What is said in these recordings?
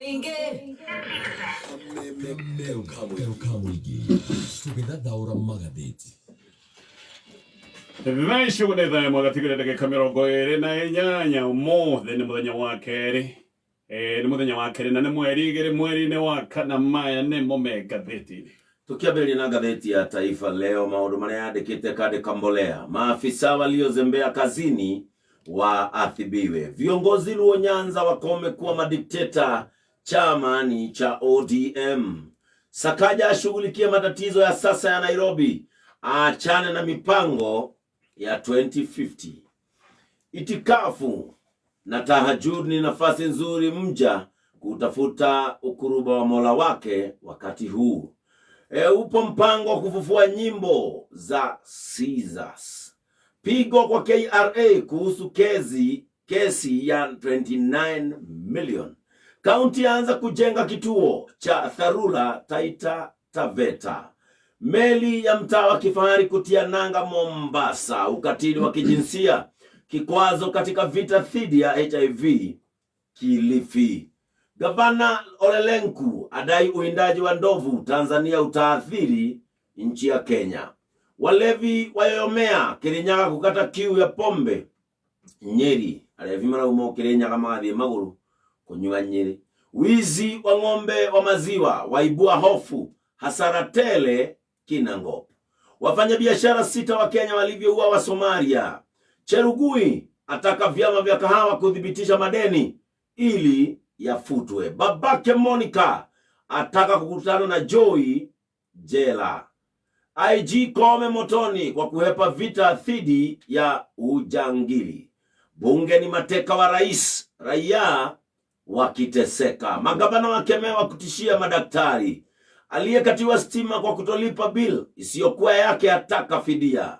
Kameme ka mũingĩ tũgĩthathaũra magathĩti. Thaa ici ũguo nĩ thaa ĩmwe gatigĩrĩ ndagĩka 28. Ũmũthĩ nĩ mũthenya wa kerĩ. Nĩ mũthenya wa kerĩ na nĩ mweri 2 mweri-inĩ wa kana. Maya nĩmo me ngathĩti-inĩ. Tukiambĩrĩria na ngathĩti ya Taifa Leo, maũndũ marĩa yandĩkĩte kandĩka mbolea, maafisa waliozembea kazini waadhibiwe, viongozi Luo Nyanza wakome kuwa madikteta chama ni cha ODM, Sakaja ashughulikie matatizo ya sasa ya Nairobi, aachane na mipango ya 2050. Itikafu na tahajud ni nafasi nzuri mja kutafuta ukuruba wa Mola wake wakati huu. Upo mpango wa kufufua nyimbo za Caesars. Pigo kwa KRA kuhusu kesi ya 29 million. Kaunti yaanza kujenga kituo cha dharura Taita Taveta. Meli ya mtaa wa kifahari kutia nanga Mombasa. Ukatili wa kijinsia kikwazo katika vita dhidi ya HIV Kilifi. Gavana Olelenku adai uwindaji wa ndovu Tanzania utaathiri nchi ya Kenya. Walevi wayoyomea Kirinyaga kukata kiu ya pombe Nyeri. Alevi marauma Kirinyaga magathiĩ magũrũ kunyua Nyeri. Wizi wa ng'ombe wa maziwa waibua hofu, hasara tele Kinangop. Wafanyabiashara 6 wa Kenya walivyoua wa Somalia. Cherugui ataka vyama vya kahawa kuthibitisha madeni ili yafutwe. Babake Monica ataka kukutana na Joy jela. IG Kome motoni kwa kuhepa vita dhidi ya ujangili. Bunge ni mateka wa rais, raia wakiteseka. Magavana wakemewa kutishia madaktari. Aliyekatiwa stima kwa kutolipa bill isiyokuwa yake ataka fidia.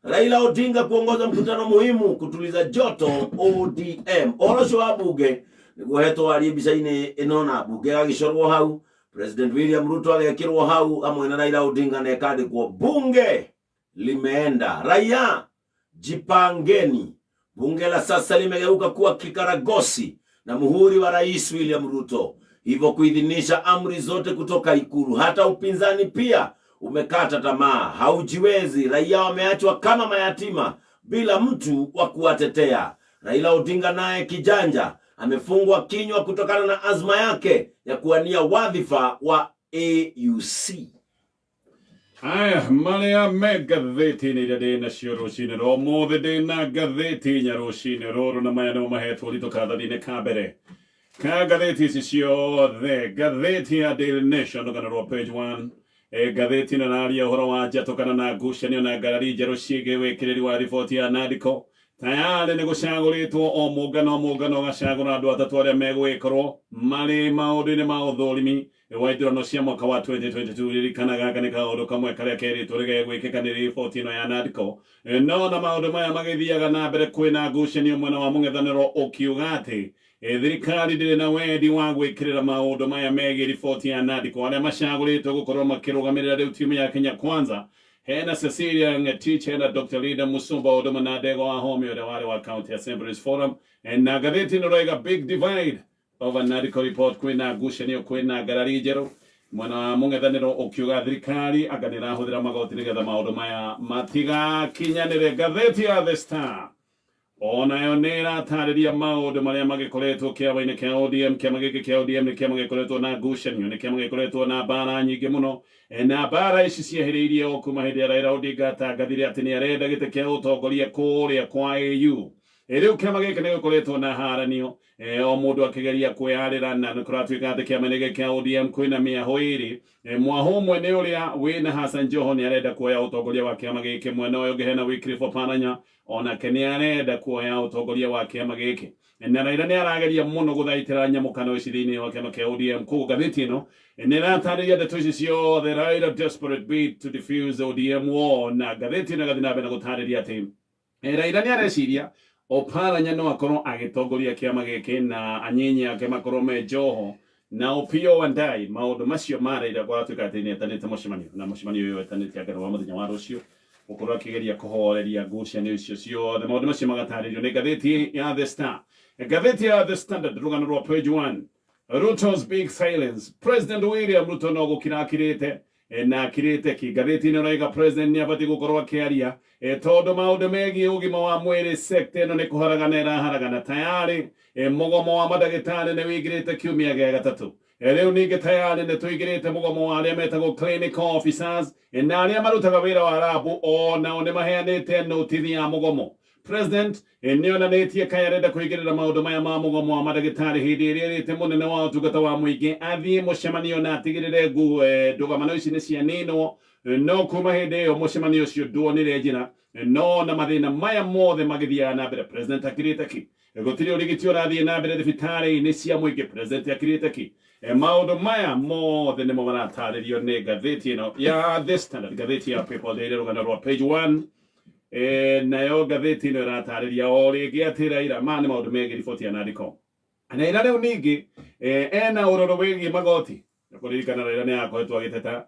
Raila Odinga kuongoza mkutano muhimu kutuliza joto ODM. Ũhoro ũcio wa bunge nĩguo hetwo arie mbica-inĩ ĩno na bunge gagĩcorwo hau, President William Ruto agekĩrwo hau hamwe na Raila Odinga na ĩkandĩkwo bunge limeenda, raia jipangeni. Bunge la sasa limegeuka kuwa kikaragosi na muhuri wa Rais William Ruto, hivyo kuidhinisha amri zote kutoka Ikulu. Hata upinzani pia umekata tamaa, haujiwezi. Raia wameachwa kama mayatima bila mtu wa kuwatetea. Raila Odinga naye kijanja amefungwa kinywa kutokana na azma yake ya kuwania wadhifa wa AUC. Aya, marĩa me ngathĩti-inĩ iria ndĩ nacio rũcinĩ rwa ũmũthĩ. Ndĩ na ngathĩti inya rũcinĩ rũrũ na maya nĩmo mahetwo ũritũ karathi-inĩ ka mbere ka ngathĩti ici ciothe. Ngathĩti ya Daily Nation, rũgano rwa page 1, ngathĩti ĩno ĩraria ũhoro wa njatũkano na ngucanio na ngarari njerũ ciĩgiĩ wĩkĩrĩri wa riboti ya NADCO. Tayarĩ nĩ gũcagũrĩtwo o mũngano o mũngano ũgacagũra andũ atatũ arĩa megwĩkorwo marĩ maũndũ-inĩ ma ũthũrimi wa ithurano cia mwaka wa 2022. Ririkana gaka nĩ kaũndũ kamwe karĩa kerĩtwo rĩgegwĩkĩka nĩ riboti ĩno ya NADCO. No na maũndũ maya magĩthiaga na mbere, kwĩna ngucanio mwena wa mũng'ethanĩro ũkiuga atĩ thirikari ndĩrĩ na wendi wa gwĩkĩrĩra maũndũ maya megiĩ riboti ya NADCO. Arĩa macagũrĩtwo gũkorwo makĩrũgamĩrĩra rĩu timu ya Kenya Kwanza hena Cecilia Ngetich, hena Dr. Linda Musumba ũndũ ũmwe na Ndegwa Wahome ũrĩa warĩ wa County Assemblies Forum. Na ngathĩti ĩno ĩroiga big divide over NADCO report. Kwĩna ngucanio, kwĩna ngarari njerũ mwena wa mũng'ethanĩro ũkiuga thirikari anga nĩ ĩrahũthĩra magoti nĩgetha maũndũ maya matigakinyanĩre. Ngathĩti ya The Star onayo nĩ ĩratarĩria maũndũ marĩa magĩkoretwo kĩama-inĩ kĩa ODM. Kĩama gĩkĩ kĩa ODM nĩ kĩama gĩkoretwo na ngucanio, nĩ kĩama gĩkoretwo na mbara nyingĩ mũno. Na mbara ici ciehĩrĩirie o kuma hĩndĩ ya Raila Odinga atangathire atĩ nĩ arenda gĩtĩ kĩa ũtongoria kũrĩa kwa AU. Rĩu kĩama gĩkĩ nĩ gĩkoretwo na haranio, o mũndũ akĩgeria kwĩyarĩra, na nĩ kũratuĩka atĩ kĩama-inĩ gĩkĩ kĩa ODM kwĩna mĩahũ ĩrĩ. Mwahũ ũmwe nĩ ũrĩa wĩna Hassan Joho, nĩ arenda kuoya ũtongoria wa kĩama gĩkĩ. Mwena ũyũ ũngĩ hena Wycliffe Oparanya, onake nĩ arenda kuoya ũtongoria wa kĩama gĩkĩ, na Raila nĩ arageria mũno gũthaitĩra nyamũkano ici thĩinĩ wa kĩama kĩa ODM. Koguo ngathĩti ĩno nĩ ĩratarĩria ndeto ici ciothe, Raila desperate bid to defuse ODM war. Na ngathĩti ĩno ĩgathiĩ na mbere na gũtarĩria atĩ Raila nĩ areciria Oparanya no akorwo agĩtongoria kĩama gĩkĩ na anyinyi ake makorwo me Joho na Opiyo Wandayi. Maũndũ macio ma Raila kũratuĩka atĩ nĩ etanĩte mũcemanio, na mũcemanio ũyũ etanĩte anga wa mũthenya wa rũciũ gũkorwo akĩgeria kũhoreria ngucanio icio ciothe. Maũndũ macio magatarĩrio nĩ ngathĩti ya The Star. Ngathĩti ya The Standard, rũgano rwa page 1. Ruto's big silence. President William Ruto no gũkira akirĩte na akirĩte ki. Ngathĩti ĩno ĩroiga president nĩ abatiĩ gũkorwo akĩaria tondũ maũndũ megiĩ ũgima wa mwĩrĩ sector ĩno nĩ kũharagana ĩraharagana tayarĩ. Mũgomo wa mandagĩtarĩ nĩ wĩingĩrĩte kiumia gĩa gatatũ. Rĩu ningĩ tayarĩ nĩ tũingĩrĩte mũgomo wa arĩa metagwo clinical officers na arĩa marutaga wĩra wa rabu o nao nĩ maheanĩte notithi ya mũgomo. President nĩ onanĩtie kaĩ arenda kũingĩrĩra maũndũ maya ma mũgomo wa mandagĩtarĩ hĩndĩ ĩrĩa ĩrĩte mũnene wa ũtungata wa mũingĩ athiĩ mũcemanio na atigĩrĩre ndũgamano ici nĩ cianinwo. No kuma hĩndĩ ĩyo mũcemanio ũcio nduonire njĩra, no na mathĩna maya mothe magĩthiaga na mbere president akirĩte ki. Gũtirĩ ũrigiti ũrathiĩ na mbere thibitarĩ-inĩ cia mũingĩ, president akirĩte ki. Maũndũ maya mothe nĩmo maratarĩrio nĩ ngathĩti ĩno ya The Standard, ngathĩti ya People Daily, rũgano rwa page 1. Nayo ngathĩti ĩno ĩratarĩria o rĩngĩ atĩ Raila, maya nĩ maũndũ megiĩ riboti ya Nandiko. Raila rĩu ningĩ ena ũrũrũ wĩgiĩ magoti. Kũririkana Raila nĩ akoretwo agĩteta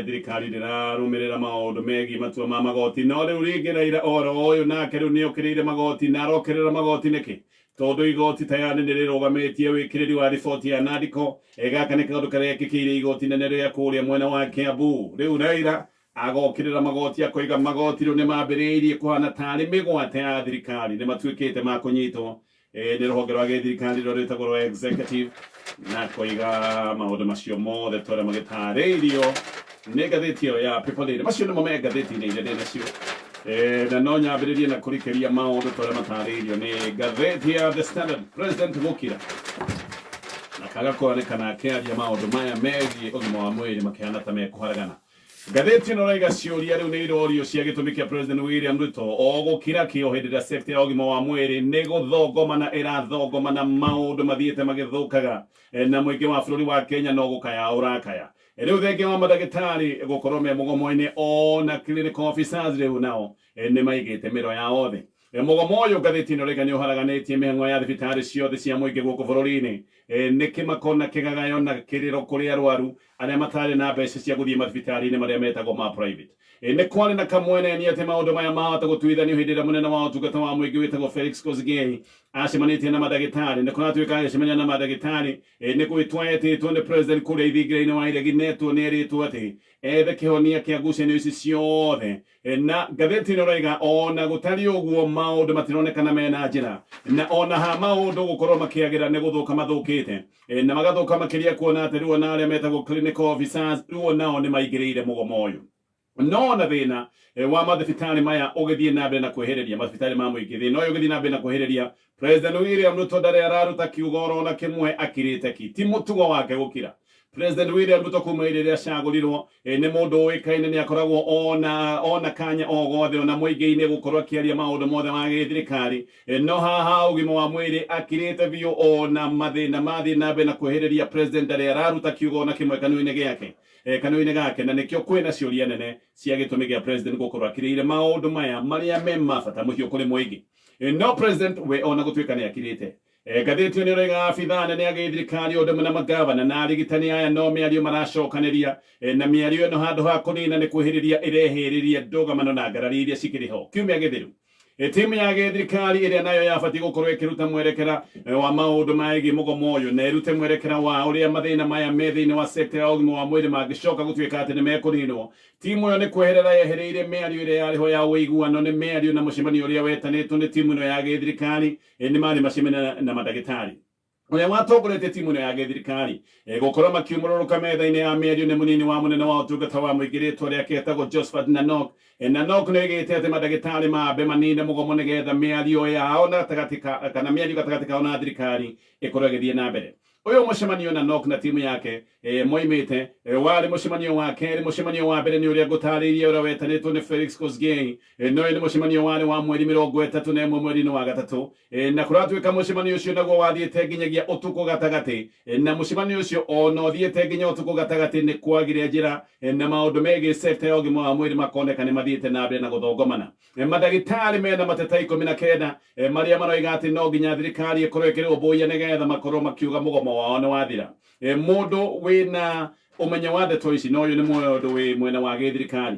thirikari ndĩrarũmĩrĩra maũndũ megiĩ matua ma magoti, no rĩu rĩngĩ Raila oro ũyũ nake rĩu nĩ okĩrĩire magoti, na arokĩrĩra magoti nĩkĩ? Tondũ igoti tayarĩ nĩ rĩrũgamĩtie wĩkĩrĩri wa riboti ya Nandiko. Gaka nĩ kaũndũ karĩa gekĩkĩire igoti nene rĩa kũrĩa mwena wa Kiambu. Rĩu Raila agokĩrĩra magoti akoiga magoti rĩu nĩ mambĩrĩirie kũhana tarĩ mĩgwate ya thirikari, nĩ matuĩkĩte ma kũnyitwo nĩ rũhonge rwa gĩthirikari rũrĩa rwĩtagwo rwa executive, na koiga maũndũ macio mothe tũrĩa magĩtarĩirio nĩ ngathĩti ĩyo ya People Daily. Macio nĩmo me ngathĩti-inĩ iria ndĩ nacio. Na no nyambĩrĩrie na kũrikĩria maũndũ tũrĩa matarĩirio nĩ ngathĩti ya The Standard. President gũkira na kaga kuonekana akĩaria maũndũ maya megiĩ ũgima wa mwĩrĩ makĩhana ta mekũharagana. Ngathĩti ĩno ĩraiga ciũria rĩu nĩ irorio cia gĩtũmi kĩa President William Ruto o gũkira kĩo hĩndĩ ĩrĩa sector ya ũgima wa mwĩrĩ nĩ gũthongomana ĩrathongomana, maũndũ mathiĩte magĩthũkaga na mũingĩ wa bũrũri wa Kenya no gũkaya ũrakaya. Rĩu thengia wa mandagĩtarĩ gũkorwo me mũgomo-inĩ, ona clinical officers rĩu nao nĩ maigĩte mĩro yao thĩ. Mũgomo ũyũ ngathĩti ĩno ĩraiga nĩ ũharaganĩtie mĩhang'o ya thibitarĩ ciothe cia mũingĩ gũkũ bũrũri-inĩ. Nĩ kĩmako na kĩgagayo na kĩrĩro kũrĩ arwaru arĩa matarĩ na mbeca cia gũthiĩ mathibitarĩ-inĩ marĩa metagwo ma private. Nĩ kwarĩ na kamweneni atĩ maũndũ maya mahota gũtuithanio hĩndĩ ĩrĩa mũnene wa ũtungata wa mũingĩ wĩtagwo Felix Koskei acemanĩtie na mandagĩtarĩ. Nĩ kũratuĩka agĩcemania na mandagĩtarĩ, nĩ gwĩtwo etĩtwo nĩ president kũrĩa ithingira-inĩ wa iregi, netwo nĩ erĩtwo atĩ ethe kĩhonia kĩa ngucanio ici ciothe. Na ngathĩti ĩno ĩroiga ona gũtariĩ ũguo maũndũ matironekana mena njĩra, na ona ha maũndũ gũkorwo makĩagĩra nĩ gũthũka mathũkĩte, na magathũka makĩria kuona atĩ rĩu ona arĩa metagwo clinical officers rĩu onao nĩ maingĩrĩire mũgomo ũyũ. No na thĩna wa mathibitarĩ maya ũgĩthiĩ na mbere na kwĩhĩrĩria, mathibitarĩ ma mũingĩ, thĩna ũyũ ũgĩthiĩ na mbere na kwĩhĩrĩria, President William Ruto ndarĩ araruta kiugo oro na kĩmwe, akirĩte ki. Ti mũtugo wake gũkira. President William Ruto kuma hĩndĩ ĩrĩa acagũrirwo nĩ mũndũ ũĩkaine nĩ akoragwo ona kanya o gothe ona mũingĩ-inĩ gũkorwo akĩaria maũndũ mothe ma gĩthirikari. No haha ũgima wa mwĩrĩ akirĩte biũ, ona mathĩna mathiĩ na mbere na kwĩhĩrĩria, president ndarĩ araruta kiugo ona kĩmwe kanua-inĩ gĩake, kanua-inĩ gake, na nĩkĩo kwĩna ciũria nene cia gĩtũmi gĩa president gũkorwo akirĩire maũndũ maya marĩa me ma bata mũhiũ kũrĩ mũingĩ. No president we ona gũtuĩka nĩ akirĩte. Ngathĩti ĩyo nĩ ĩroiga abithaa anene a gĩthirikari o ũndũ ũmwe na magavana na arigitani aya no mĩario maracokanĩria, na mĩario ĩno handũ ha kũnina nĩ kwĩhĩrĩria ĩrehĩrĩria ndũgamano na ngarari iria cikĩrĩ ho. Kiumia gĩthiru timu ya gĩthirikari ĩrĩa nayo yabatiĩ gũkorwo ĩkĩruta mwerekera wa maũndũ megiĩ mũgomo ũyũ na ĩrute mwerekera wa ũrĩa mathĩna maya me thĩinĩ wa sector ya ũgima wa mwĩrĩ mangĩcoka gũtuĩka atĩ nĩ mekũninwo. Timu ĩyo nĩ kweherera yehereire mĩario ĩrĩa yarĩ ho ya ũiguano nĩ mĩario na mũcemanio ũrĩa wetanĩtwo nĩ timu ĩno ya gĩthirikari. Nĩ marĩ macemania na mandagĩtarĩ. Ũrĩa watongoretie timu ĩno ya gĩthirikari gũkorwo makiumũrũrũka metha-inĩ ya mĩario nĩ mũnini wa mũnene wa ũtungata wa mũingĩ, rĩtwa rĩake etagwo Josephat Nanok. Nanok nĩ oigĩte atĩ mandagĩtarĩ mambe manine mũgomo nĩgetha mĩario yao na gatagatĩ ka, kana mĩario gatagatĩ kao na thirikari ĩkorwo ĩgĩthiĩ na mbere. Ũyũ mũcemanio Nanok na timu yake moimĩte warĩ mũcemanio wa kerĩ. Mũcemanio wa mbere nĩ ũrĩa ngũtarĩirie ũrĩa wetanĩtwo nĩ Felix Koskei. No ũyũ nĩ mũcemanio warĩ wa mweri 31 mweri-inĩ wa gatatũ, na kũratuĩka mũcemanio ũcio naguo wathiĩte nginyagia ũtukũ gatagatĩ. Na mũcemanio ũcio ona ũthiĩte nginya ũtukũ gatagatĩ nĩ kwagire njĩra, na maũndũ megiĩ sector ya ũgima wa mwĩrĩ makoneka nĩ mathiĩte na mbere na gũthongomana. Mandagĩtarĩ mena mateta 19 marĩa maroiga atĩ no nginya thirikari ĩkorwo ĩkĩrũmbũiya nĩgetha makorwo makiuga mũgomo wao nĩ wathira. Mũndũ wĩna ũmenyo wa ndeto ici, na ũyũ nĩ mũndũ wĩ mwena wa gĩthirikari.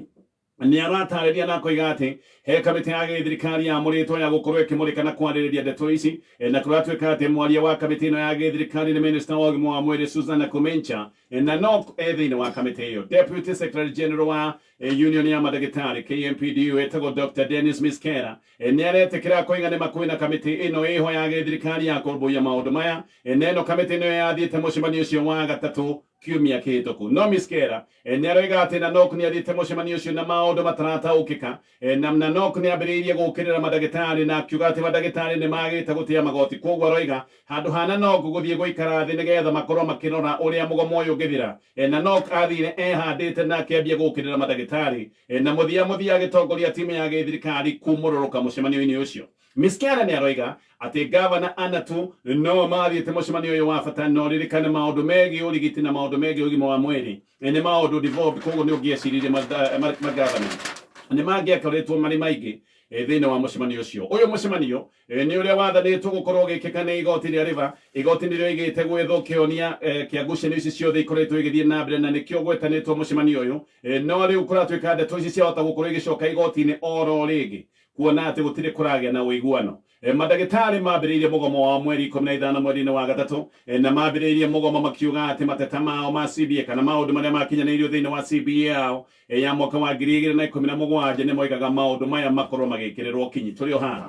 Nĩ aratarĩria na akoiga atĩ he kamĩtĩ ya gĩthirikari yamũrĩtwo ya gũkorwo ĩkĩmũrĩka na kwarĩrĩria ndeto ici. Na kũratuĩka atĩ mwaria wa kamĩtĩ ĩno ya gĩthirikari nĩ minista wa ũgima wa mwĩrĩ Susanna Kumencha, na no e thĩinĩ wa kamĩtĩ ĩyo Deputy Secretary General wa Union ya mandagĩtarĩ KMPDU etagwo Dr. Dennis Miskera. Nĩ aretĩkĩra akoiga nĩ makwĩna kamĩtĩ ĩno ĩho ya gĩthirikari ya kũrũmbũiya maũndũ maya. Na ĩno kamĩtĩ nĩyo yathiĩte mũcemanio ũcio wa gatatũ kiumia kĩhĩtũku. No Miskera nĩ aroiga atĩ Nanok nĩ athiĩte mũcemanio ũcio na maũndũ matarataũkĩka. Na Nanok nĩ ambĩrĩirie gũũkĩrĩra mandagĩtarĩ na akiuga atĩ mandagĩtarĩ nĩ magĩte gũtĩa magoti. Kwoguo aroiga handũ ha Nanok gũthiĩ gũikara thĩ nĩgetha makorwo makĩrora ũrĩa mũgomo ũyũ ũngĩthira, Nanok athire ehandĩte na akĩambia gũũkĩrĩra mandagĩtarĩ, na mũthia mũthia agĩtongoria timu ya gĩthirikari kumũrũrũka mũcemanio-inĩ ũcio. Miskera nĩ aroiga atĩ gavana ana tu no mathiĩte mũcemanio ũyũ wa bata, no ririkane maũndũ megiĩ ũrigiti na maũndũ megiĩ ũgima wa mwĩrĩ nĩ maũndũ devolved, koguo nĩ ũngĩeciririe magavana nĩ mangĩakoretwo marĩ maingĩ thĩinĩ wa mũcemanio ũcio. Ũyũ mũcemanio nĩ ũrĩa wathanĩtwo gũkorwo ũgĩkĩka nĩ igoti rĩa River. Igoti nĩrĩo igĩte gwethwo kĩhonia kĩa ngucanio ici ciothe ikoretwo igĩthiĩ na mbere, na nĩkĩo gwetanĩtwo mũcemanio ũyũ. No rĩu kũratuĩka ndeto ici ciahota gũkorwo igĩcoka igoti-inĩ oro rĩngĩ, kuona atĩ gũtirĩ kũragĩa na ũiguano. Mandagĩtarĩ mambĩrĩirie mũgomo wao mweri 15 mweri-inĩ wa gatatũ, na mambĩrĩirie mũgomo makiuga atĩ mateta mao ma CBA kana maũndũ marĩa makinyanĩirio thĩinĩ wa CBA yao ya mwaka wa 2017 nĩ moigaga maũndũ maya makorwo magĩkĩrĩrwo kinyi. Tũrĩ o haha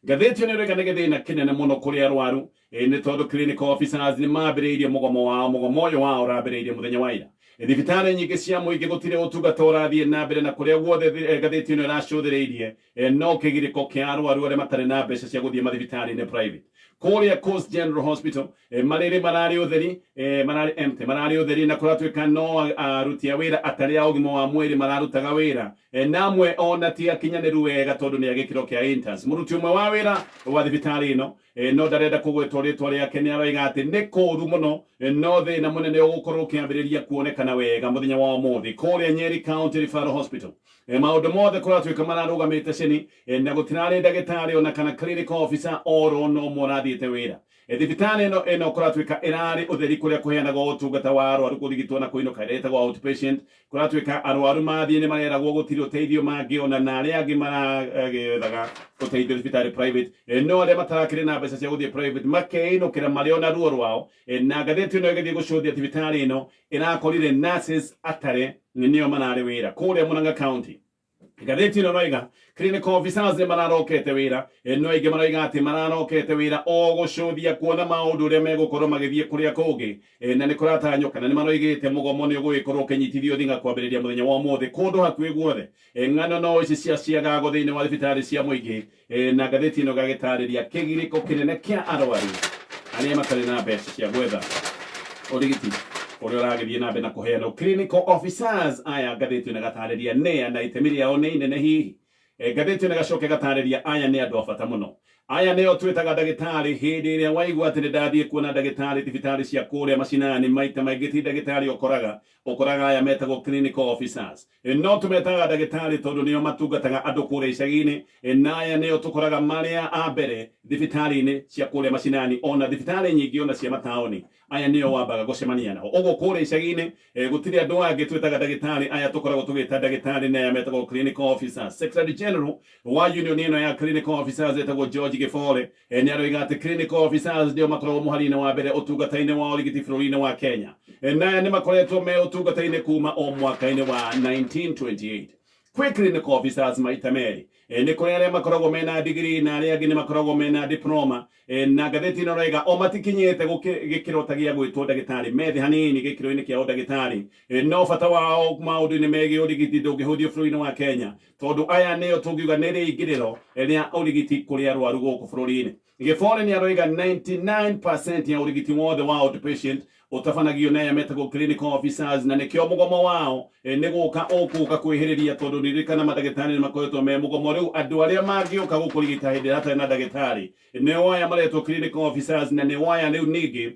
ngathĩti ĩno ĩroiga nĩ gĩthĩna kĩnene mũno kũrĩ arwaru, nĩ tondũ clinical officers nĩ mambĩrĩirie mũgomo wao. Mũgomo ũyũ wao ũrambĩrĩirie mũthenya wa ira. Thibitarĩ nyingĩ cia mũingĩ gũtirĩ ũtungata ũrathiĩ na mbere, na kũrĩa guothe ngathĩti ĩno ĩracũthĩrĩirie no kĩgirĩko kĩa arwaru arĩa matarĩ na mbeca cia gũthiĩ mathibitarĩ-inĩ private. Kũrĩa Coast General Hospital, marĩrĩ mararĩ ũtheri, mararĩ empty, mararĩ ũtheri, na kũratuĩka no aruti a wĩra atarĩ a ũgima wa mwĩrĩ mararutaga wĩra, na amwe ona ti akinyanĩru wega tondũ nĩ a gĩkĩro kĩa interns. Mũruti ũmwe wa wĩra wa thibitarĩ ĩno, no ndarenda kũgwetwo rĩtwa rĩake, nĩ aroiga atĩ nĩ kũũru mũno, no thĩna mũnene ũgũkorwo ũkĩambĩrĩria kuonekana wega mũthenya wa ũmũthĩ. Kũrĩa Nyeri County Referral Hospital, maũndũ mothe kũratuĩka mararũgamĩte cini, na gũtirarĩ ndagĩtarĩ ona kana clinical officer oro no ũmwe ũrathiĩte wĩra. Thibitarĩ ĩno kũratuĩka ĩrarĩ ũtheri kũrĩa kũheanagwo ũtungata wa arwaru kũrigitwo na kũinũka, ĩrĩa ĩtagwo outpatient. Kũratuĩka arwaru mathiĩ nĩ mareragwo gũtirĩ ũteithio mangĩona, na arĩa angĩ maragethaga ũteithio thibitarĩ private, no arĩa matarakĩrĩ na mbeca cia gũthiĩ private makeinũkĩra marĩ ona ruo rwao. Na ngathĩti ĩno ĩgĩthiĩ gũcũthia thibitarĩ ĩno ĩrakorire nurses atare nĩo mararĩ wĩra. Kũrĩa Murang'a County, ngathĩti ĩno ĩroiga clinical officers nĩ mararokete wĩra, no aingĩ maroiga atĩ mararokete wĩra o gũcũthia kuona maũndũ ũrĩa megũkorwo magĩthiĩ kũrĩa kũngĩ. Na nĩ kũratanywo kana nĩ maroigĩte mũgomo nĩ ũgũgĩkorwo ũkĩnyitithio thinga kwambĩrĩria mũthenya wa ũmũthĩ kũndũ hakuhĩ guothe. Ng'ano no ici cia ciagago thĩinĩ wa thibitarĩ cia mũingĩ. Na ngathĩti ĩno ĩgagĩtarĩria kĩgirĩko kĩnene kĩa arwaru arĩa matarĩ na mbeca cia gwetha ũrigiti ũrĩa ũragĩthiĩ na mbere na kũheanwo. Clinical officers aya, ngathĩti ĩno ĩgatarĩria nĩa na itemi rĩao nĩ inene hihi. Ngathĩti ĩno ĩgacoka ĩgatarĩria aya nĩ andũ a bata mũno. Aya nĩo twĩtaga ndagĩtarĩ. Hĩndĩ ĩrĩa waigua atĩ nĩ ndathiĩ kuona ndagĩtarĩ thibitarĩ cia kũrĩa macinani, maita maingĩ ti ndagĩtarĩ ũkoraga, ũkoraga aya metagwo clinical officers. No tũmetaga ndagĩtarĩ tondũ nĩo matungataga andũ kũrĩa icagi-inĩ, na aya nĩo tũkoraga marĩa a mbere thibitarĩ-inĩ cia kũrĩa macinani, ona thibitarĩ nyingĩ ona cia mataũni, aya nĩo wambaga gũcemania nao. Ũguo kũrĩa icagi-inĩ gũtirĩ andũ angĩ twĩtaga ndagĩtarĩ, aya tũkoragwo tũgĩta ndagĩtarĩ nĩ aya metagwo clinical officers. Secretary General wa union ĩno ya clinical officers etagwo George Gĩbore. Nĩ aroiga atĩ clinical officers nĩo makoragwo mũhari-inĩ wa mbere ũtungata-inĩ wa ũrigiti bũrũri-inĩ wa Kenya. Na aya nĩ makoretwo me ũtungata-inĩ kuma o mwaka-inĩ wa 1928. Kwĩ clinical officers maita merĩ. Nĩ kũrĩ arĩa makoragwo mena degree na arĩa angĩ nĩ makoragwo mena diploma. Na ngathĩti ĩno ĩroiga o matikinyĩte gĩkĩro ta gĩa gwĩtwo ndagĩtarĩ, methĩ hanini gĩkĩro-inĩ kĩa ũndagĩtarĩ, no bata wao maũndũ-inĩ megiĩ ũrigiti ndũngĩhũthio bũrũri-inĩ wa Kenya, tondũ aya nĩo tũngiuga nĩ rĩingĩrĩro rĩa ũrigiti kũrĩ arwaru gũkũ bũrũri-inĩ. Gĩbore nĩ aroiga 99% ya ũrigiti wothe wa outpatient ũtabanagio na aya metagwo clinical officers, na nĩkĩo mũgomo wao nĩ gũka ũkũka kwĩhĩrĩria, tondũ ririkana mandagĩtarĩ nĩ makoretwo me mũgomo. Rĩu andũ arĩa mangĩũka gũkũrigita hĩndĩ ĩrĩa hatarĩ na ndagĩtarĩ nĩo aya maretwo clinical officers, na nĩo aya rĩu ningĩ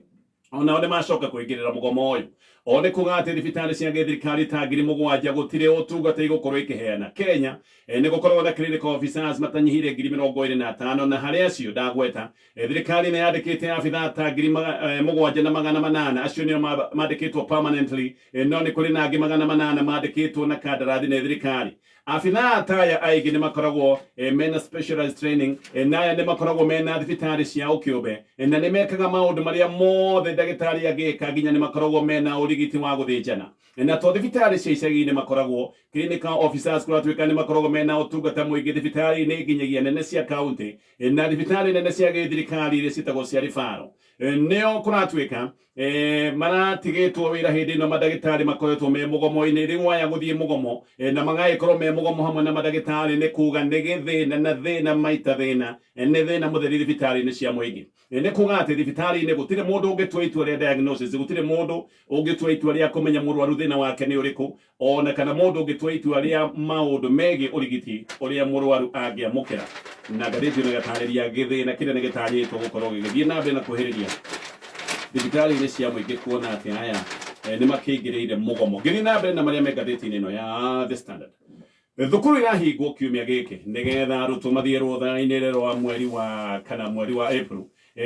Onao nĩ macoka kũingĩrĩra mũgomo ũyũ. O nĩ kuga atĩ thibitarĩ cia gĩthirikari ta 7,000 gũtirĩ ũtungata igũkorwo ikĩheana. Kenya nĩ gũkoragwo na clinical officers matanyihire 25,000, na harĩ acio ndagweta, thirikari nĩ yandĩkĩte abithaa ta 7,800. Acio nĩo mandĩkĩtwo permanently, no nĩ kũrĩ na angĩ 800 mandĩkĩtwo na kandarathi nĩ thirikari. Abithaa ta aya aingĩ nĩ makoragwo mena specialized training, na aya nĩ makoragwo mena thibitarĩ ciao kĩũmbe, na nĩ mekaga maũndũ marĩa mothe ndagĩtarĩ angĩka, nginya nĩ makoragwo mena ũrigiti wa gũthĩnjana. Na to thibitarĩ cia icagi-inĩ makoragwo clinical officers, kũratuĩka nĩ makoragwo mena ũtungata mũingĩ thibitarĩ-inĩ nginyagia nene cia kaunti na thibitarĩ nene cia gĩthirikari iria ciĩtagwo cia referral. Nĩo kũratuĩka maratigĩtwo wĩra hĩndĩ ĩno mandagĩtarĩ makoretwo me mũgomo-inĩ. Rĩu aya gũthiĩ mũgomo na magagĩkorwo me mũgomo hamwe na mandagĩtarĩ nĩ kuga nĩ gĩthĩna na thĩna maita thĩna, nĩ thĩna mũtheri thibitarĩ-inĩ cia mũingĩ. Nĩ kuga atĩ thibitarĩ-inĩ gũtirĩ mũndũ ũngĩtua itua rĩa diagnosis, gũtirĩ mũndũ ũngĩtua itua rĩa kũmenya mũrwaru thĩna wake nĩ ũrĩkũ, ona kana mũndũ ũngĩtua itua rĩa maũndũ megiĩ ũrigiti ũrĩa mũrwaru angĩamũkĩra. Na ngathĩti ĩno ĩgatarĩria gĩthĩna kĩrĩa nĩ gĩtanyĩtwo gũkorwo gĩgĩthiĩ na mbere na kwĩhĩrĩria thibitarĩ-inĩ cia mũingĩ, kuona atĩ aya nĩ makĩingĩrĩire mũgomo. Ngĩthiĩ na mbere na marĩa me ngathĩti-inĩ ĩno ya The Standard, thukuru irahingwo kiumia gĩkĩ nĩgetha arutwo mathiĩ rũtha-inĩ rwa mweri wa kana mweri wa April.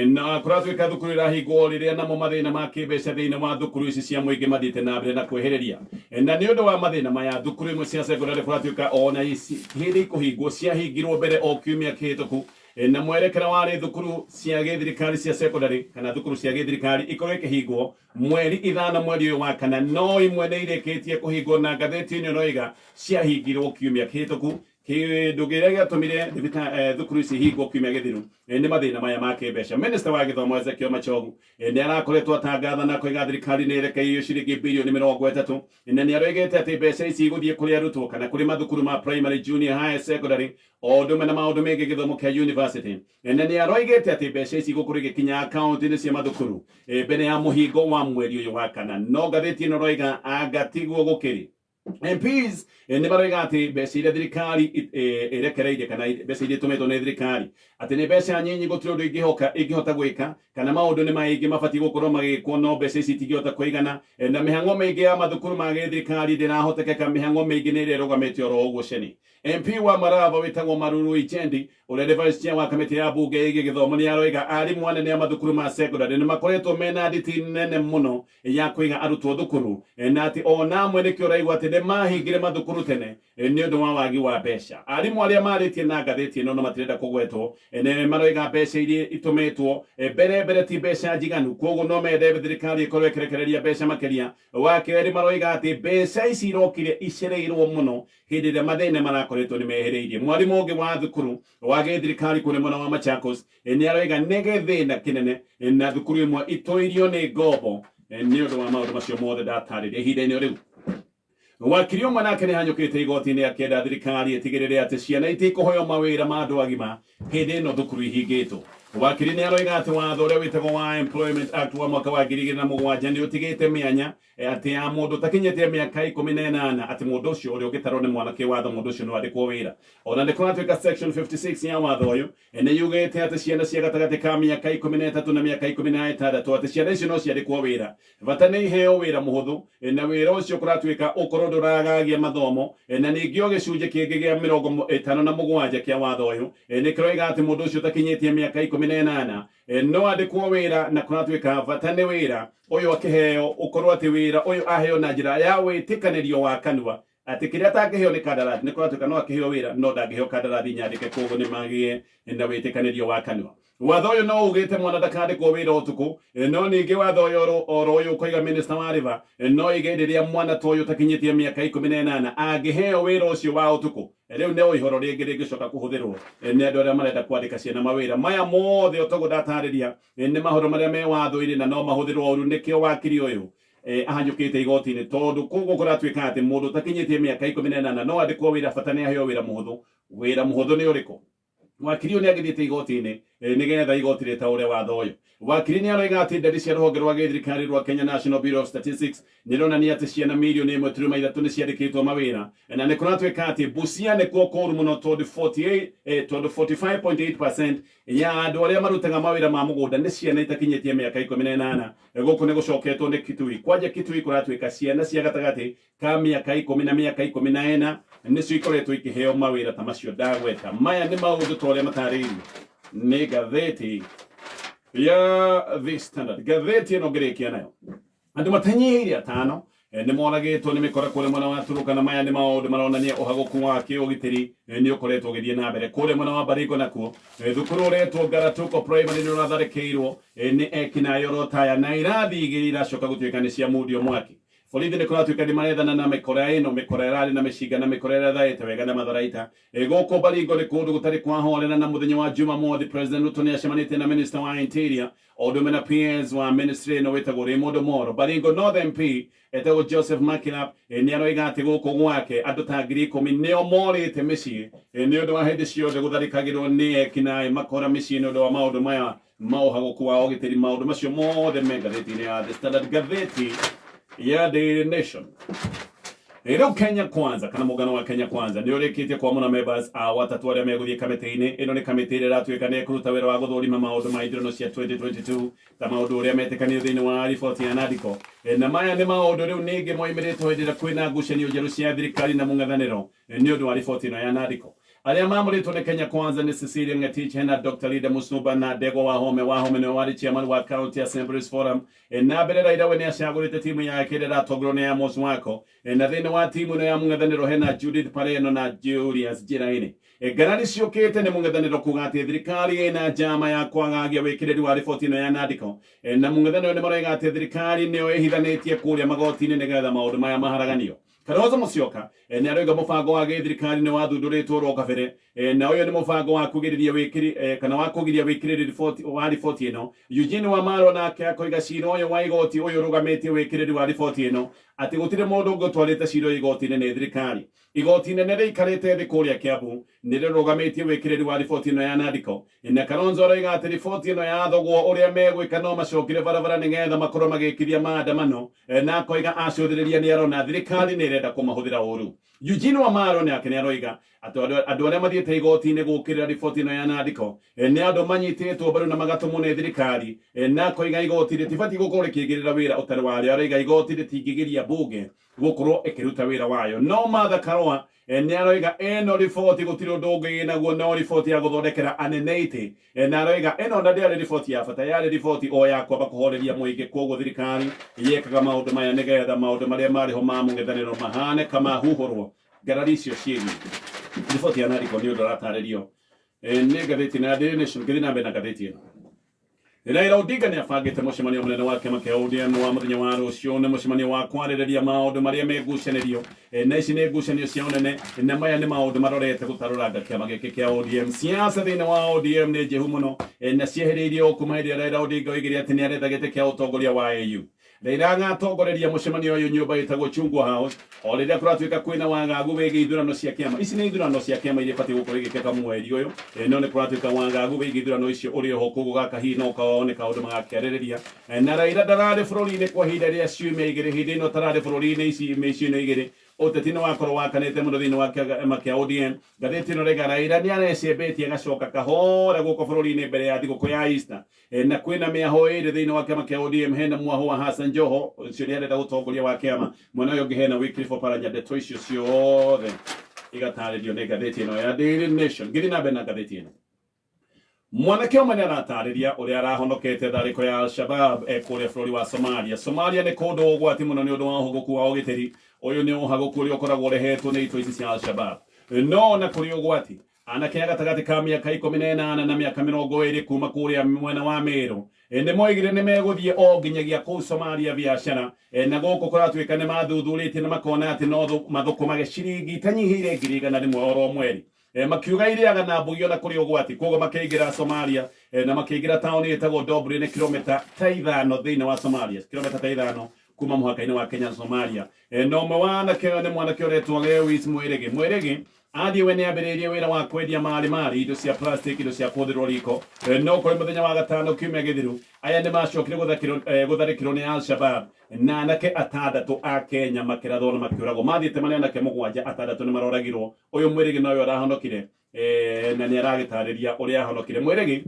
Na kũratuĩka thukuru irahingwo rĩrĩa namo mathĩna ma kĩmbeca thĩinĩ wa thukuru ici cia mũingĩ mathiĩte na mbere na kwĩhĩrĩria. Na nĩ ũndũ wa mathĩna maya, thukuru imwe cia secondary kũratuĩka ona ici hĩndĩ ikũhingwo ciahingirwo mbere o kiumia kĩhĩtũku, na mwerekera warĩ thukuru cia gĩthirikari cia secondary kana thukuru cia gĩthirikari ikorwo ikĩhingwo mweri 5 mweri ũyũ wa kana, no imwe nĩ irĩkĩtie kũhingwo, na ngathĩti ĩno ĩroiga ciahingirwo kiumia kĩhĩtũku. Kĩndũ kĩrĩa gĩatũmire thukuru ici hingwo kiumia gĩthiru nĩ mathĩna maya ma kĩmbeca. Minister wa gĩthomo Ezekiel Machogu nĩ arakoretwo atangatha na koiga thirikari nĩ ĩrekeirio ciringi bilioni 30, na nĩ aroigĩte atĩ mbeca ici igũthiĩ kũrĩ arutwo kana kũrĩ mathukuru ma primary, junior high, secondary, o ũndũ ũmwe na maũndũ megiĩ gĩthomo kĩa university. Na nĩ aroigĩte atĩ mbeca ici igũkorwo igĩkinya akaunti-inĩ cia mathukuru mbere ya mũhingo wa mweri ũyũ wa kana. No ngathĩti ĩno ĩroiga anga tiguo gũkĩrĩ. MPs nĩ maroiga atĩ mbeca iria thirikari ĩrekereirie kana mbeca iria itũmĩtwo nĩ thirikari atĩ nĩ mbeca nyinyi, gũtirĩ ũndũ ingĩhoka ingĩhota gwĩka, kana maũndũ nĩ maingĩ mabatiĩ gũkorwo magĩkwo, no mbeca ici itingĩhota kũigana. Na mĩhang'o mĩingĩ ya mathukuru ma gĩthirikari ndĩrahotekeka, mĩhang'o mĩingĩ nĩ ĩrĩa ĩrũgamĩte oro ũguo ceni. MP wa Marava wĩtagwo Maruru Ichendi, ũrĩa nĩ vice chair wa kamĩtĩ ya bunge ĩgiĩ gĩthomo, nĩ aroiga arimũ anene a mathukuru ma secondary nĩ makoretwo mena nditi nene mũno ya kũiga arutwo thukuru, na atĩ ona amwe nĩkĩo ũraigua atĩ nĩ mahingire mathukuru tene nĩ ũndũ wa wagi wa mbeca. Arimũ arĩa marĩtie na ngathĩti ĩno no matirenda kũgwetwo nĩ maroiga mbeca iria itũmĩtwo mbere mbere ti mbeca njiganu, koguo no mende thirikari ĩkorwo ĩkĩrekereria mbeca makĩria. Wa kerĩ, maroiga atĩ mbeca ici irokire icereirwo mũno hĩndĩ ĩrĩa mathĩna marakoretwo nĩ mehĩrĩirie. Mwarimũ ũngĩ wa thukuru wa gĩthirikari kũrĩa mwena wa Machakos nĩ aroiga nĩ gĩthĩna kĩnene na thukuru ĩmwe itũirio nĩ ngombo nĩ ũndũ wa maũndũ macio mothe ndatarĩria ihinda-inĩ rĩu. Wakiri ũmwe nake nĩ hanyũkĩte igoti-inĩ akĩenda thirikari ĩtigĩrĩre atĩ ciana itikũheo mawĩra ma andũ agima hĩndĩ ĩno thukuru ihingĩtwo. Wakiri nĩ aroiga atĩ watho ũrĩa wĩtagwo wa Employment Act wa mwaka wa 2007 nĩ ũtigĩte mĩanya atĩ ya mũndũ ũtakinyĩtie mĩaka 18, atĩ mũndũ ũcio ũrĩa ũngĩtarwo nĩ mwana kĩwatho, mũndũ ũcio no andĩkwo wĩra. Ona nĩ kũratuĩka section 56 ya watho ũyũ nĩ yugĩte atĩ ciana cia gatagatĩ ka mĩaka 13 na mĩaka 16, atĩ ciana icio no ciandĩkwo wĩra, bata nĩ iheo wĩra mũhũthũ, na wĩra ũcio kũratuĩka ũkorwo ndũragagia mathomo. Na ningĩ o gĩcunjĩ kĩngĩ gĩa 57 kĩa watho ũyũ nĩ kĩroiga atĩ mũndũ ũcio ũtakinyĩtie mĩaka 18 no andĩkwo wĩra, na kũratuĩka bata nĩ wĩra ũyũ akĩheo ũkorwo atĩ wĩra ũyũ aheo na njĩra ya wĩtĩkanĩrio wa kanua, atĩ kĩrĩa atangĩheo nĩ kandarathi. Nĩ kũratuĩka no akĩheo wĩra no ndangĩheo kandarathi nyandĩke, koguo nĩ magĩe na wĩtĩkanĩrio wa kanua. Watho ũyũ no ugĩte mwana ndakandĩkwo wĩra ũtukũ, no ningĩ watho ũyũ oro ũyũ ũkoiga minister wa labour no ige rĩrĩa mwana ta ũyũ ũtakinyĩtie mĩaka 18 angĩheo wĩra ũcio wa ũtukũ. Rĩu nĩ ihoro rĩngĩ rĩngĩcoka kũhũthĩrwo nĩ andũ arĩa marenda kwandĩka ciana mawĩra maya mothe. Otoguo ndatarĩria, nĩ maũndũ marĩa me watho-inĩ na no mahũthĩrwo ũru. Nĩkĩo wakiri ũyũ ahanyũkĩte igoti-inĩ, tondũ koguo kũratuĩka atĩ mũndũ ũtakinyĩtie mĩaka 18 no andĩkwo wĩra, bata nĩ aheo wĩra mũhũthũ. Wĩra mũhũthũ nĩ ũrĩkũ? Wakiri ũyũ nĩ agĩthiĩte igoti-inĩ. Nĩgetha igoti rĩtaũre watho ũyũ. Wakiri nĩ aroiga atĩ ndari cia rũhonge rwa gĩthirikari rwa Kenya National Bureau of Statistics nĩronania atĩ ciana mirioni 1.3 nĩ ciandĩkĩtwo mawĩra, na nĩ kũratuĩka atĩ Busia nĩkuo kũũru mũno tondũ 48 tondũ 45.8% ya andũ arĩa marutaga mawĩra ma mũgũnda nĩ ciana itakinyĩtie mĩaka 18. Gũkũ nĩ gũcoketwo nĩ Kitui. Kwanja Kitui kũratuĩka ciana cia gatagatĩ ka mĩaka 10 na mĩaka 14 nĩcio ikoretwo ikĩheo mawĩra ta macio ndagweta. Maya nĩ maũndũ ta ũrĩa matarĩirio nĩ ngathĩti ya The Standard. Ngathĩti ĩno ngĩrĩkia nayo, andũ matanyihĩire 5 nĩ moragĩtwo nĩ mĩkora kũrĩa mwena wa Turukana. Maya nĩ maũndũ maronania ũhagũku wa kĩũgitĩri nĩ ũkoretwo ũgĩthiĩ na mbere kũrĩa mwena wa Baringo. Nakuo thukuru ũretwo Garatuko Primary nĩ ũratharĩkĩirwo nĩ ekinaĩ orotaya, na irathi 2 iracoka gũtuĩka nĩ ciamundio mwaki. Borithi nĩ kũratuĩka nĩ marethana na mĩkora ĩno, mĩkora ĩrarĩ na mĩcinga na mĩkora ĩrĩa ĩthaĩte wega na matharaita. Gũkũ Baringo nĩ kũndũ gũtarĩ kwahorera, na mũthenya wa Jumamothi President Ruto nĩ acemanĩtie na Minister wa Interior o ũndũ ũmwe na PS wa ministry ĩno wĩtagwo Raymond Omolo. Baringo North MP etagwo Joseph Makilap nĩ aroiga atĩ gũkũ gwake andũ ta 10,000 nĩo morĩte mĩciĩ nĩ ũndũ wa hĩndĩ ciothe gũtharĩkagĩrwo nĩ ekinaĩ makora mĩciĩ nĩ ũndũ wa maũndũ maya ma ũhagũku wa ũgitĩri. Maũndũ macio mothe me ngathĩti-inĩ ya The Standard. Ngathĩti ya Daily Nation, rĩu Kenya Kwanza kana mũngano wa Kenya Kwanza nĩ ũrĩkĩtie kwamũra members a watatũ arĩa megũthiĩ kamĩtĩ-inĩ ĩno. Nĩ kamĩtĩ ĩrĩa ĩratuĩka nĩ ĩkũruta wĩra wa gũthũrima maũndũ ma ithurano cia 2022 ta maũndũ ũrĩa metĩkanio thĩinĩ wa riboti ya NADCO. Na maya nĩ maũndũ rĩu ningĩ moimĩrĩtwo hĩndĩ ĩrĩa kwĩna ngucanio njerũ cia thirikari na mũng'ethanĩro nĩ ũndũ wa riboti ĩno ya NADCO. Arĩa mamũrĩtwo nĩ Kenya Kwanza nĩ Cecilia Ngetich, hena Dr. Lida Musumba na Ndegwa Wahome. Wahome nĩwe warĩ chairman wa County Assemblies Forum. Na mbere Raila we nĩ acagũrĩte timu yake ĩrĩa ĩratongorio nĩ Amos Wako. Na thĩinĩ wa timu ĩno ya mũng'ethanĩro hena Judith Pareno na Julius Njiraini. Ngarari ciũkĩte nĩ mũng'ethanĩro kuga atĩ thirikari ĩna njama ya kwagagia wĩkĩrĩri wa riboti ĩno ya NADCO. Na mũng'ethanĩro nĩ maroiga atĩ thirikari nĩyo ĩhithanĩtie kũrĩa magoti-inĩ nĩgetha maũndũ maya maharaganio. Kalonzo Musyoka nĩ aroiga mũbango wa gĩthirikari nĩ wathundũrĩtwo ro kabere, na ũyũ nĩ mũbango wa kugĩrĩria wĩkĩri kana wa kũgiria wĩkĩrĩri riboti wa riboti ĩno. Eugene Wamalwa nake akoiga cira ũyũ wa igoti ũyũ ũrũgamĩtie wĩkĩrĩri wa riboti ĩno, atĩ gũtirĩ mũndũ ũngĩ ũtwarĩte cira ũyũ igoti-inĩ nĩ thirikari. Igoti inene rĩikarĩte thĩ kũrĩa Kiambu nĩ rĩrũgamĩtie wĩkĩrĩri wa riboti ĩno ya NADCO, na Kalonzo aroiga atĩ riboti ĩno yathogwo ũrĩa megwĩka no macokire barabara nĩgetha makorwo magĩkithia maandamano, na akoiga acũthĩrĩria nĩ arona thirikari nĩ ĩrenda kũmahũthĩra ũru. Eugene Wamalwa nake nĩ aroiga atĩ andũ arĩa mathiĩte igoti-inĩ gũkĩrĩra riboti ĩno ya NADCO nĩ andũ manyitĩtwo mbaru na magatũmwo nĩ thirikari, na akoiga igoti rĩtibatiĩ gũkorwo rĩkĩingĩrĩra wĩra ũtarĩ warĩo. Aroiga igoti rĩtingĩgiria mbunge gũkorwo ĩkĩruta wĩra wayo. No Martha Karua nĩ aroiga ĩno riboti gũtirĩ ũndũ ũngĩ naguo no riboti ya gũthondekera anene itĩ, na aroiga ĩno na ndĩarĩ riboti ya bata, yarĩ riboti o ya kwamba kũhoreria mũingĩ. Koguo thirikari yekaga maũndũ maya nĩgetha maũndũ marĩa marĩ ho ma mũng'ethanĩro mahane kamahuhũrwo. Ngarari icio ciĩgiĩ riboti ya NADCO nĩ ũndũ ũratarĩrio nĩ ngathĩti na Daily Nation. Ngĩthiĩ na mbere na ngathĩti ĩno, Raila Odinga nĩ abangĩte mũcemanio mũnene wa kĩama kĩa ODM wa mũthenya wa rũciũ. Nĩ mũcemanio wa kwarĩrĩria maũndũ marĩa me ngucanĩrio, na ici nĩ ngucanio cia ũnene, na maya nĩ maũndũ marorete gũtarũranga kĩama gĩkĩ kĩa ODM. Siasa thĩinĩ wa ODM nĩ njĩhu mũno, na ciehereirio o kuma hĩndĩ ĩrĩa Raila Odinga oigire atĩ nĩ aretha gĩtĩ kĩa ũtongoria wa AU. Raila agatongoreria mũcemanio ũyũ nyũmba ĩtagwo Chungwa House o rĩrĩa kũratuĩka kwĩna wagagu wĩgiĩ ithurano cia kĩama. Ici nĩ ithurano cia kĩama iria ibatiĩ gũkorwo igĩkĩka mweri ũyũ, no nĩ kũratuĩka wagagu wĩgiĩ ithurano icio ũrĩ oho. Koguo gaka hihi no kaone kaũndũ magakĩarĩrĩria. Na Raila ndararĩ bũrũri-inĩ kwa ihinda rĩa ciumia 2. Hĩndĩ ĩno tararĩ bũrũri-inĩ ici mĩciĩ ĩno 2, ũteti nĩ wakorwo wakanĩte mũno thĩinĩ wa kĩama kĩa ODM. Ngathĩti ĩno rĩga Raila nĩ arecembetie agacoka kahora gũkũ bũrũri-inĩ mbere ya thigũkũ ya Easter. Na kwĩna mĩaho ĩrĩ thĩinĩ wa kĩama kĩa ODM. Hena mwaho wa Hassan Joho, ũcio nĩ arenda ũtongoria wa kĩama. Mwena ũyũ ũngĩ hena Wycliffe Oparanya. Ndeto icio ciothe igatarĩrio nĩ ngathĩti ĩno ya Daily Nation. Ngĩthiĩ na mbere na ngathĩti ĩno, mwanake ũmwe nĩ aratarĩria ũrĩa arahonokete tharĩko ya Al-Shabab kũrĩa bũrũri wa Somalia. Somalia nĩ kũndũ ũgwati mũno nĩ ũndũ wa ũhũgũku wa ũgitĩri. Ũyũ nĩ ũhagũku ũrĩa ũkoragwo ũrehetwo nĩ itoi ici cia Al-Shabab. No ona kũrĩ ũgwati, anake a gatagatĩ ka mĩaka 18 na mĩaka 20 kuma kũrĩa mwena wa Meru nĩ moigire nĩ megũthiĩ o nginyagia kũu Somalia biacara. Na gũkũ kũratuĩka nĩ mathuthurĩtie na makona atĩ no mathũkũmage ciringi itanyihĩire 100,000 oro mweri. Makiuga irĩaga na mbugi ona kũrĩ ũgwati. Koguo makĩingĩra Somalia, na makĩingĩra taũni ĩtagwo Dobri, nĩ kilomita ta 5 thĩinĩ wa Somalia, kilomita ta 5 kuma mũhaka-inĩ wa Kenya na Somalia. Na ũmwe wa anake aya nĩ mwanake ũretwo Lewis Mwĩrĩgĩ. Mwĩrĩgĩ Athiĩ we nĩ ambĩrĩirie wĩra wa kwendia marĩ marĩ indo cia plastic, indo cia kũhũthĩrwo riko. No kũrĩ mũthenya wa gatano kiumia gĩthiru, aya nĩ macokire gũtharĩkĩrwo nĩ Al-Shabaab na anake atandatũ a Kenya makĩrathwo na makĩũragwo. Mathiĩte marĩ anake mũgwanja, atandatũ nĩ maroragirwo. Ũyũ Mwĩrĩgĩ nowe ũrahonokire, na nĩ aragĩtarĩria ũrĩa ahonokire. Mwĩrĩgĩ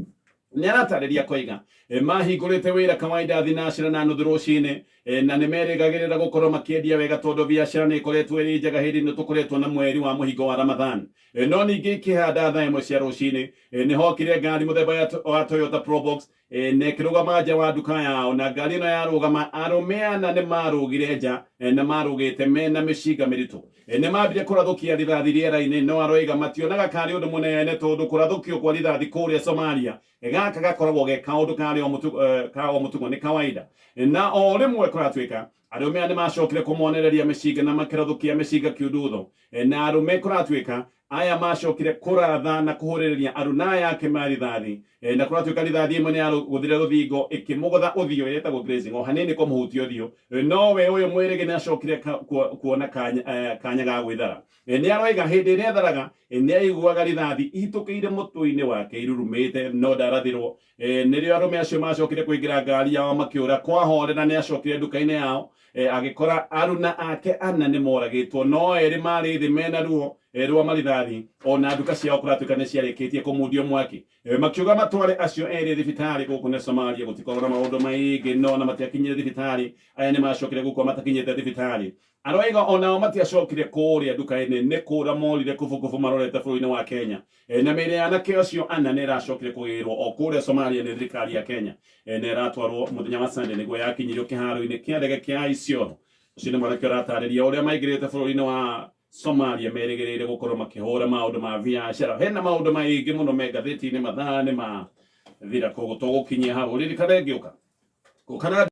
nĩ aratarĩria koiga mahingũrĩte wĩra kawaida thinacera na nuthu rũcinĩ, na nĩ merĩgagĩrĩra gũkorwo makĩendia wega tondũ biacara nĩ ĩkoretwo ĩrĩ njega hĩndĩ ĩno tũkoretwo na mweri wa mũhingo wa Ramadhan. No ningĩ ikĩhanda thaa 1 cia rũcinĩ, nĩ hokire ngari mũthemba wa Toyota Probox, na ĩkĩrũgama nja wa nduka yao, na ngari ĩno yarũgama arũme ana nĩ marũgire nja, na marũgĩte mena mĩcinga mĩritũ. Nĩ mambire kũrathũkia rithathi rĩera-inĩ, no aroiga mationaga karĩ ũndũ mũnene tondũ kũrathũkio kwa rithathi kũrĩa Somalia gaka gakoragwo ge kaũndũ karĩ ka o mũtugo, nĩ kawaida. Na o rĩmwe kũratuĩka arũme aya nĩ macokire kũmonereria mĩcinga na makĩrathũkia mĩcinga kiundutho, na arũme kũratuĩka aya macokire kũratha na kũhũrĩrĩria aruna aya ake ma rithathi, na kũratuĩka rithathi ĩmwe nĩ yarũgũthire rũthingo ĩkĩmũgũtha ũthiũ, ĩrĩa ĩtagwo grazing, o hanini kũmũhutia ũthiũ. No we ũyũ Mwĩrĩgĩ nĩ acokire kuona kanya ga gwĩthara. Nĩ aroiga hĩndĩ ĩrĩa etharaga nĩ aiguaga rithathi ihĩtũkĩire mũtwe-inĩ wake irurumĩte, no ndarathirwo. Nĩrĩo arũme acio macokire kũingĩra ngari yao makĩũra. Kwahorera nĩ acokire nduka-inĩ yao, agĩkora aruna ake ana nĩ moragĩtwo, no erĩ marĩ thĩ mena ruo rwa marithathi, ona nduka ciao kũratuĩka nĩ ciarĩkĩtie kũmundio mwaki. Makiuga matware acio erĩ thibitarĩ gũkũ nĩ Somalia gũtikorwo na maũndũ maingĩ, no na matiakinyire thibitarĩ. Aya nĩ macokire gũkua matakinyĩte thibitarĩ. Aroiga onao matiacokire kũrĩa nduka-inĩ, nĩ kũra morire kubukubu marorete bũrũri-inĩ wa Kenya. Na mĩĩrĩ ya anake acio ana nĩ ĩracokire kũgĩrwo o kũrĩa Somalia nĩ thirikari ya Kenya, na ĩratwarwo mũthenya wa Sunday nĩguo yakinyirio kĩharo-inĩ kĩa ndege kĩa Isiolo. Ũcio nĩ mwanake ũratarĩria ũrĩa maingĩrĩte bũrũri-inĩ wa Somalia merĩgĩrĩire gũkorwo makĩhũra maũndũ ma biacara. Hena maũndũ maingĩ mũno me ngathĩti-inĩ, mathaa nĩ mathira, koguo tũgũkinyia hau. Ririkana ngĩũka gũkana.